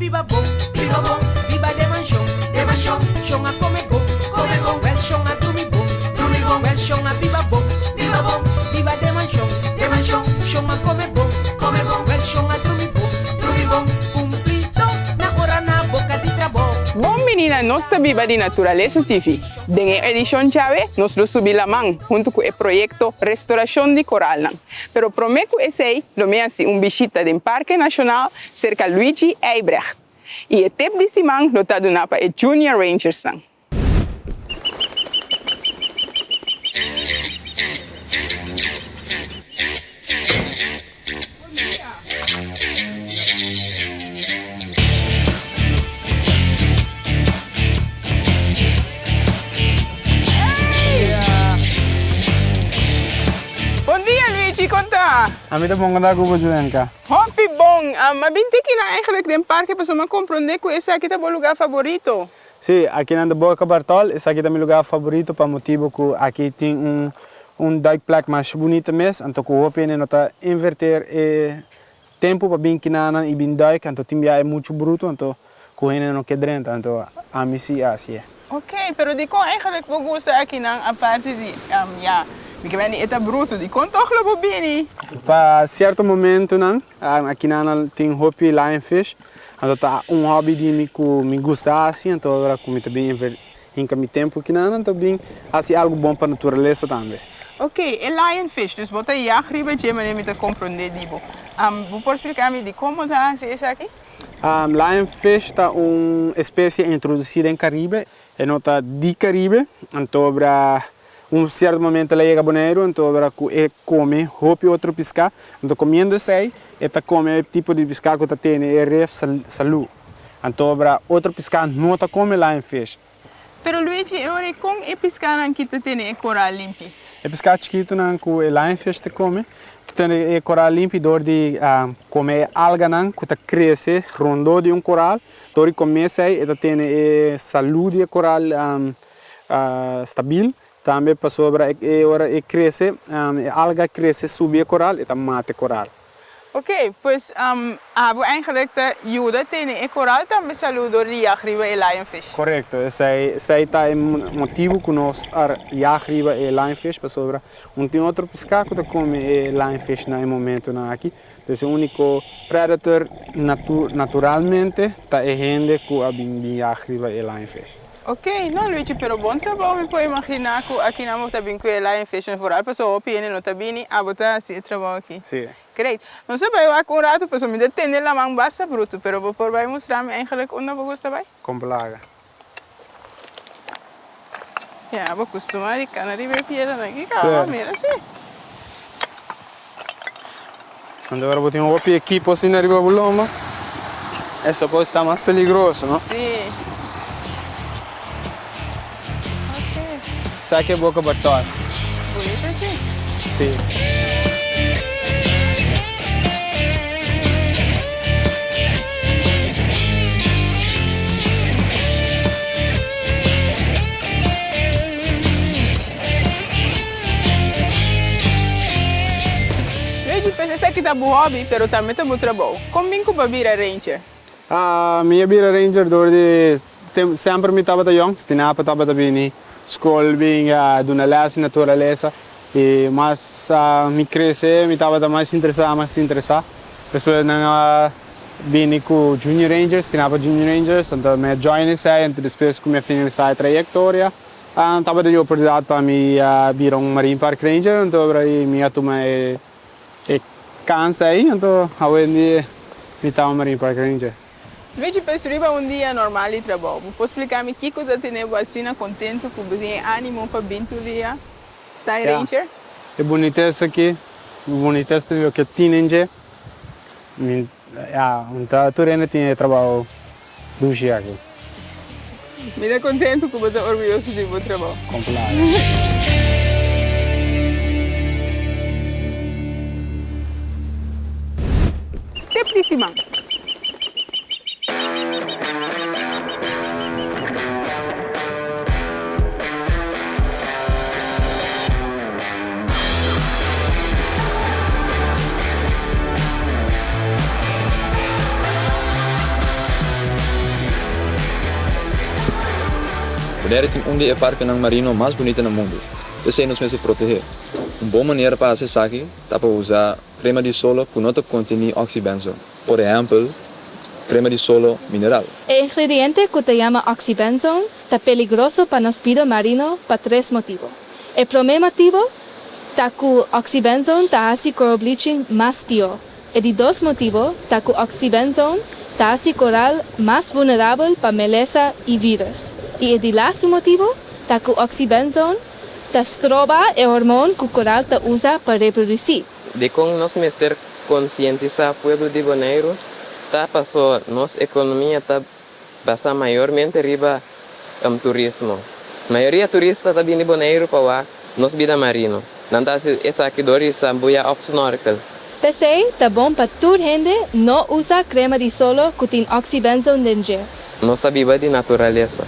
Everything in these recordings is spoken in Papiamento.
biba bon, biba bon, biba den manshon, den manshon, Shon a kome bon, kome bon, wèl shon a drumi bon, drumi bon, wèl shon a biba bon, biba bon, biba den manshon, den manshon, Shon a kome bon, kome bon, wèl shon a drumi bon, drumi bon, Kumplido na ora na boka di trabou. Bon bini na Nos Ta Biba di Naturalesa TV. Den e edishon djawe nos lo subi laman huntu ku e proyekto Restorashon di Koralnan. Pero promé ku esei lo mi hasi un bishita den Parke Nashonal serka Luigi Eibrecht. I e tip di siman lo ta duná pa e Junior Rangersnan. Bon dia Luigi, kon ta? Ami ta bon, kon ta ku bo Julenka? Hopi bon! Mi a bin tiki nan eigenlijk den parke pasobra mi a komprondé ku esaki ta bo lugá faborito. Sí, aki nan ta Boca Bartol, esaki ta mi lugá faborito pa motibu ku aki tin un un duikplek masha bunita mes, anto ku hopi hende no ta inverter e tempu pa bin kinanan i bin duik, anto tin bia e muchu brutu, anto ku hende no ke drenta, anto ami si a hasié. Ok, pero dikon eigenlijk bo gusta akinan aparte di, ya, mi ke bini e ta brutu, dikon tog lo bo bini? Pa sierto momentunan, akinanan tin hopi lionfish, anto ta un hobby di mi ku mi gusta hasi, anto ora ku mi ta bin Hinka mi tempu kinan ta bin hasi algu bon pa naturalesa tambe. Ok, e lionfish, dus bo ta yag riba dje manera mi ta komprondé di bo. Bo por splika mi dikon bo ta hasi esaki? Lionfish ta un espesie introdusí den Karibe. E no ta di Karibe, antobra un sierto momento el a yega Boneiru, antobra ku e kome hopi otro piská. Anto komiendo esei e ta kome e tipo di piská ku ta tene e ref salú. Antobra otro piská no ta kome lionfish. Pero Luigi, e ora ei kon e piskanan ki ta tene e koral limpi? E piská chikitunan ku e lionfish ta kome ta tene e koral limpi dor di kome e alganan ku ta krese rondó di un koral. Dor di kome esei e ta tene e salú di e koral stabil. Tambe pasobra e ora e krese, e alga krese subi e koral e ta mata e koral. Ok, pues abo eigenlijk ta yuda tene e koral tambe salú dor di yag riba e lionfish. Korekto, esei esei ta e motibu ku nos a yag riba e lionfish pasobra un tin otro piská ku ta kome e lionfish na e momentunan aki. Pues e úniko predator natu naturalmente ta e hende ku a bin bin yag riba e lionfish. Ok, no Luigi, pero bon trabou mi por imaginá ku akinan bo ta bin ku e lionfish vooral pasobra hopi hende no ta bini, abo ta hasi e trabou aki. Sí. Great. Nos a bai wak un ratu pasobra mi ta tende laman basta brutu, pero bo por bai mustra mi eigenlijk unda bo gusta bai? Kon plaga. Ya, bo kustumá di kana riba e piedranan aki kaba, Sí. mira si. Anto ora bo tin hopi ekipo asina riba bo lomba, eso por sta mas peligroso, no? Sí. Ok. Sa ke boka bartòl. Bonito sí. Sí. Luigi, pues esaki ta bo hobby, pero tambe ta bo trabou. Kon bin ku bo a bira ranger? Mi a bira ranger dor di semper mi tabata yong. Stinapa tabata bini skol bin duna les di naturalesa i mas mi krese mi tabata mas interesá, mas interesá. Despues nan a bini ku Junior Rangers, Stinapa Junior Rangers, anto mi a join esei, anto despues ku mi a finalisá e trayektoria Tabata di oportunidat pa mi bira un Marine Park Ranger, anto ora ei mi a tuma e kans ei, anto awendia mi ta un Marine Park Ranger. Luigi, pensa riba un dia normal di trabou. Bo por splika mi kiko ta tene bo asina kontentu ku bo tin e animo pa bin tur dia ta e ranger? E bunitesa aki, e bunitesa di loke tin den dje, mi Ya, un ta tur hende tin e trabou dushi aki. Mi ta kontentu ku bo ta orguyoso di bo trabou. Komplado. Tip di siman. Bonaire tin un di e parkenan marino mas bunita na mundu, p'esei nos mester proteh'é. Un bon manera pa hasi esaki ta pa usa krema di solo ku no ta kontení oxybenzone, por ehèmpel krema di solo mineral. E ingrediente ku ta yama oxybenzone ta peligroso pa nos bida marino pa tres motibu. E promé motibu ta ku oxybenzone ta hasi coral bleaching mas pió. E di dos motibu ta ku oxybenzone ta hasi koral mas vulnerabel pa melesa i vírùs. I e di lastu motibu ta ku oxybenzone ta stroba e hormon ku koral ta usa pa reprodusí. Dikon nos mester konsientisá pueblo di Boneiru? Ta paso nos ekonomia ta basá mayormente riba turismo. Mayoria turista ta bini Boneiru pa wak nos bida marino. Nan ta hasi esaki dor di sambuya òf snorkel. P'esei ta bon pa tur hende no usa krema di solo ku tin oxybenzone den dje. Nos ta biba di naturalesa.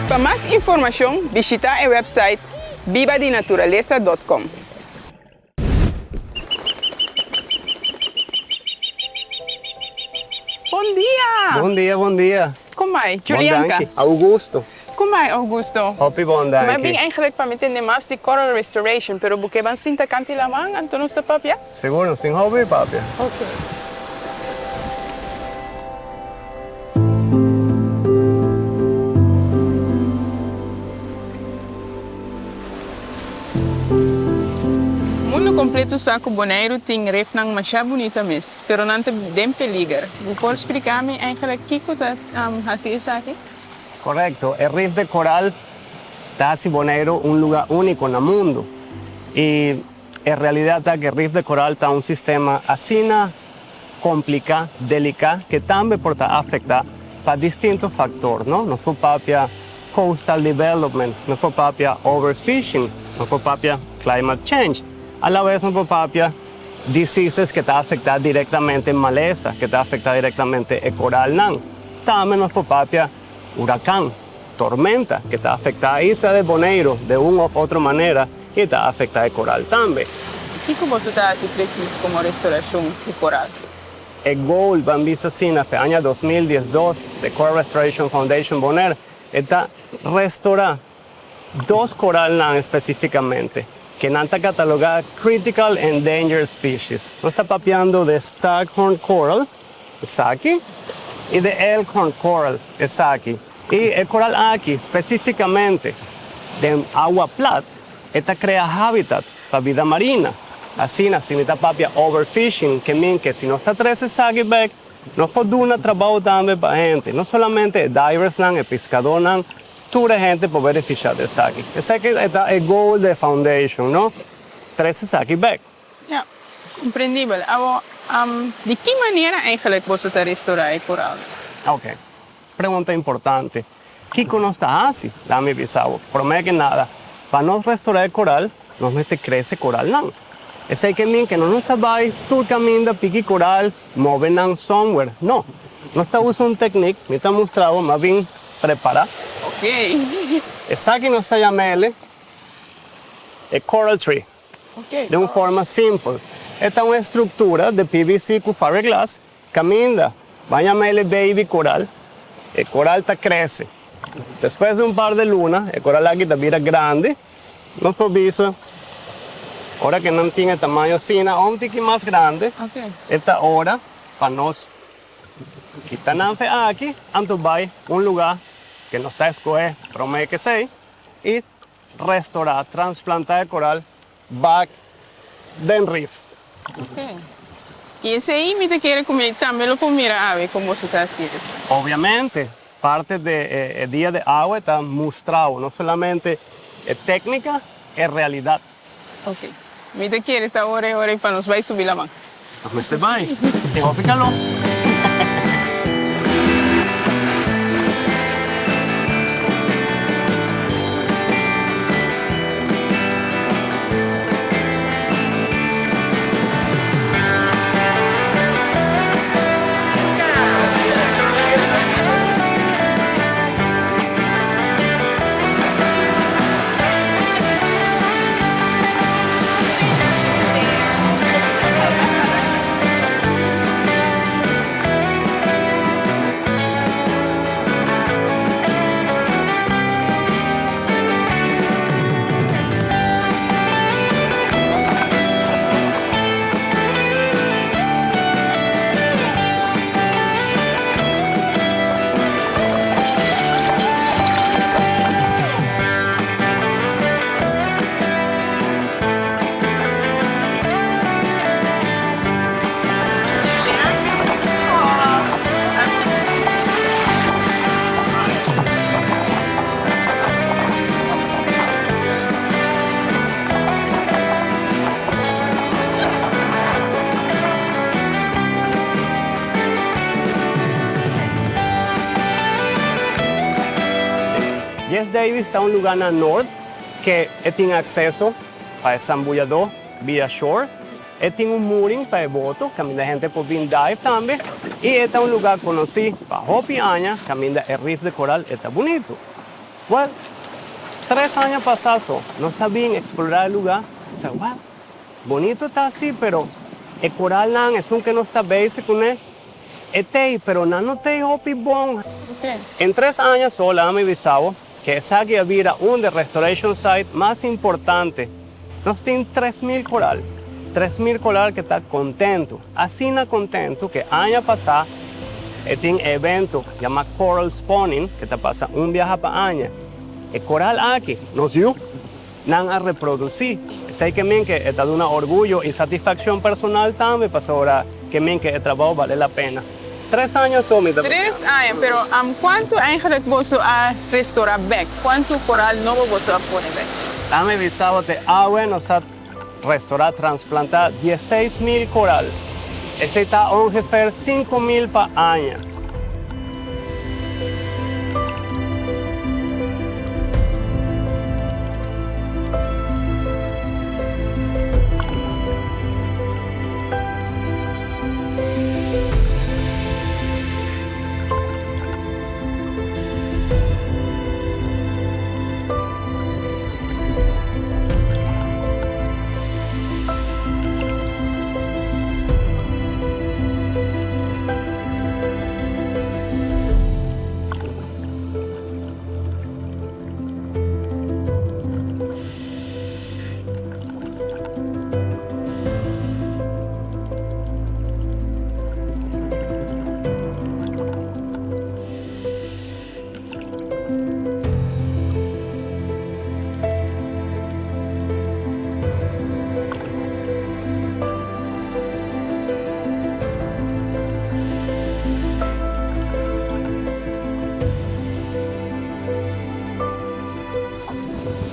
Pa mas informashon bishitá e wèpsait bibadinaturalesa dòt kòm. Bon dia! Bon dia, bon dia. Kon bai? Julianka. Bon danki. Augusto. Kon bai, Augusto? Hopi bon, danki. Mi a bin eigenlijk pa mi tende mas di coral restoration, pero bo ke ban sinta kanti laman, anto nos ta papia? Sigur, nos tin hopi papia. Ok. Mundu kompleto sa ku Boneiru tin refnan masha bunita mes, pero nan ta den peliger. Bo por splika mi eigenlijk kiko ta hasi esaki? Korekto, e rif de koral ta hasi Boneiru un lugá úniko na mundu. I e realidat ta ku e rif de koral ta un sistema asina kompliká, deliká, ke tambe por ta afektá pa distinto faktor, no? Nos por papia coastal development, nos por papia overfishing, nos por papia climate change. A la vez nos por papia diseases ke ta afektá direktamente malesa, ke ta afektá direktamente e koralnan. Tambe nos por papia hurakan, tormenta, ke ta afektá e isla de Boneiru de un òf otro manera i ta afektá e koral tambe. Kiko boso ta hasi presis komo restorashon di koral? E goal ban bisa asina fe aña 2012 de Coral Restoration Foundation Bonaire e ta restorá dos koralnan espesífikamente ke nan ta katalogá Critical Endangered Species. Nos ta papiando de Staghorn Coral, esaki, i de Elkhorn Coral, esaki. I e koral aki spesífikamente den awa plat e ta krea habitat pa bida marina. Asina, si mi ta papia overfishing, ke min ke si nos ta trese esaki bek, nos por duna trabou tambe pa hende, no solamente e diversnan, e piskadónan, tur e hende por benefisiá di esaki. Esaki e ta e goal di e foundation, no? Trese esaki bek. Ja, komprendibel. Awor, di ki manera eigenlijk boso ta restorá e koralnan? Oke. Pregunta importante. Kiko nos ta hasi? Laat mi bisa bo, promé ke nada, pa nos restorá e koral, nos mester krese koralnan. Esei ke min ke no nos ta bai tur kaminda piki koral, move nan somewhere. No. Nos ta usa un teknik, mi ta mustra bo, m'a bin prepará. Esaki nos ta yam'el e coral tree. Den un forma simpel. E ta un estruktura di PVC ku fiberglass Caminda, ban yama el e baby coral. E coral ta crece. Despues di un par de luna, e coral aki ta bira grandi. Nos por bisa, ora cu nan tin e tamaño asina o un tiki mas grandi, e ta ora pa nos kita nan fe aki, anto bay un lugar cu nos ta escoge prome cu esey y restora, transplanta e coral Bak den rif. Ok. I esei mi ta kere ku mi tambe lo por mira awe kon boso ta hasié. Obviamente, parte de e dia de awe ta mustrao no solamente e técnica, e realidad. Ok. Mi ta kere ta ora e ora ei pa nos bai subi laman. Nos mester bai. Tin hopi calor. Jess Davis ta un lugá na nort ku e tin akseso pa e sambuyadó via shore. E tin un mooring pa e boto, kaminda hende por bin dive tambe. I e ta un lugá konosí pa hopi aña, kaminda e rif di koral ta bunita. Well, 3 aña pasá, nos a bin eksplorá e lugá. So, well, bunita ta asina, pero e koralnan, esun ku nos ta bezig kuné, e t'ei, pero nan no t'ei hopi bon. Den 3 aña so, mi bisa bo, ku esaki a bira un di restoration site mas importante. Nos tin 3.000 koral. 3.000 koral ku ta kontentu. Asina kontentu ku aña pasá tin evento yamá Coral Spawning, ku ta pasa un biaha pa aña. E koral aki, nos yu, nan a reprodusí. Esei ke men ku ta un orguyo i satisfakshon personal tambe, pasobra ke men ku e trabou bale la pena. 3 aña so mi 3 aña, pero kuantu eigenlijk boso a restorá bèk? Kuantu koral nobo boso a pone bèk? Ami bisa bo te awe nos a restorá, transplantá 16 mil koral. Esei ta ongeveer 5 mil pa aña.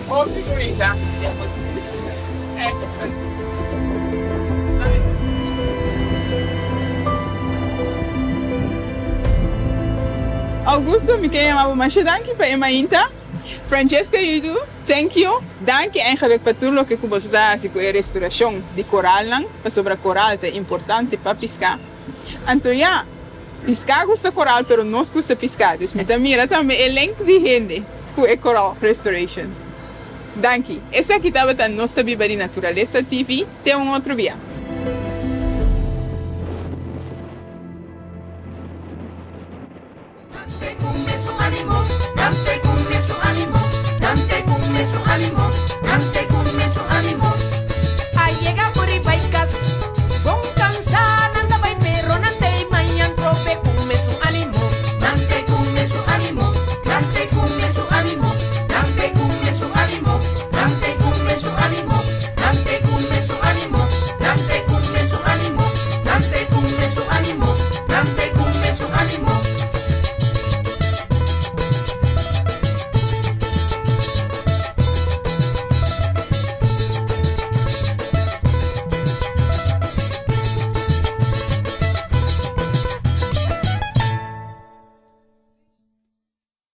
Oh, figurita. Excellent. It's nice. Augusto, mi ke yama bo masha danki pa e mainta. Francesca Yudu, thank you. Danki eigenlijk pa tur loke ku boso ta hasi ku e restorashon di koralnan, pasobra koral ta importante pa piská. Anto ja, piská gusta koral, pero nos gusta piská. Dus mi ta mira tambe e link di hende ku e coral restoration. Danki. Esaki tabata Nos Ta Biba di Naturalesa TV. Te un otro dia.